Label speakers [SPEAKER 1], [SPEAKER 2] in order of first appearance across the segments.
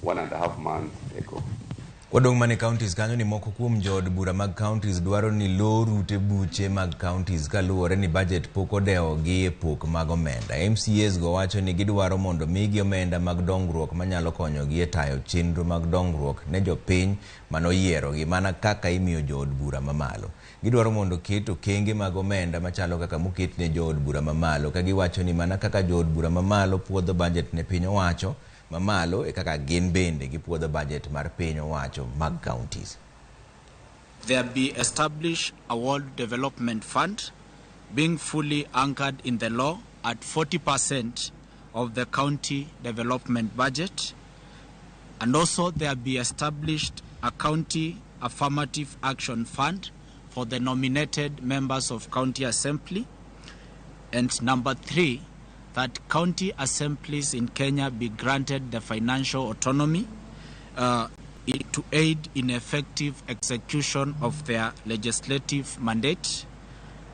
[SPEAKER 1] 1.5 months ago.
[SPEAKER 2] Wadong' mana e counties kanyo ni moko kuom jood bura mag counties dwaro ni lor ute buche mag counties kaluwore ni budget pok odewogi e pok mag omenda. MCAs go wacho ni gidwaro mondo migi omenda mag dongruok manyalo konyogi e tayo chenro mag dongruok ne jopiny manoyierogi mana kaka imiyo jood bura mamalo. Gidwaro mondo ket okenge mag omenda machalo kaka moket ne jood bura mamalo ka giwacho ni mana kaka jood bura mamalo puodho budget ne piny owacho mamalo e kaka gin bende gipuodho budget mar piny owacho mag counties.
[SPEAKER 3] There be established a Ward Development Fund being fully anchored in the law at 40% of the county development budget. And also there be established a county affirmative action fund for the nominated members of county assembly. And number three, that county assemblies in Kenya be granted the financial autonomy to aid in effective execution of their legislative mandate.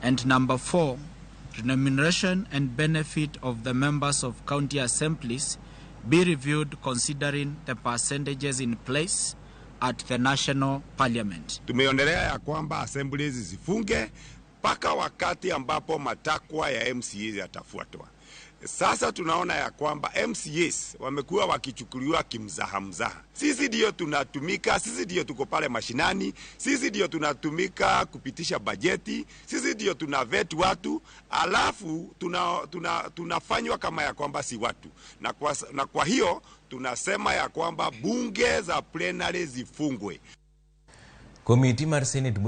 [SPEAKER 3] And number four, remuneration and benefit of the members of county assemblies be reviewed considering the percentages in place at the national parliament.
[SPEAKER 4] Tumeonelea ya kwamba assemblies zifunge mpaka wakati ambapo matakwa ya MCAs yatafuatwa. Sasa tunaona ya kwamba MCAs wamekuwa wakichukuliwa kimzaha mzaha. Sisi ndio tunatumika, sisi ndio tuko pale mashinani, sisi ndio tunatumika kupitisha bajeti, sisi ndio tuna vet watu, alafu tunafanywa kama ya kwamba si watu. Na kwa hiyo tunasema ya kwamba bunge za plenary zifungwe.
[SPEAKER 2] Komiti mar Senate.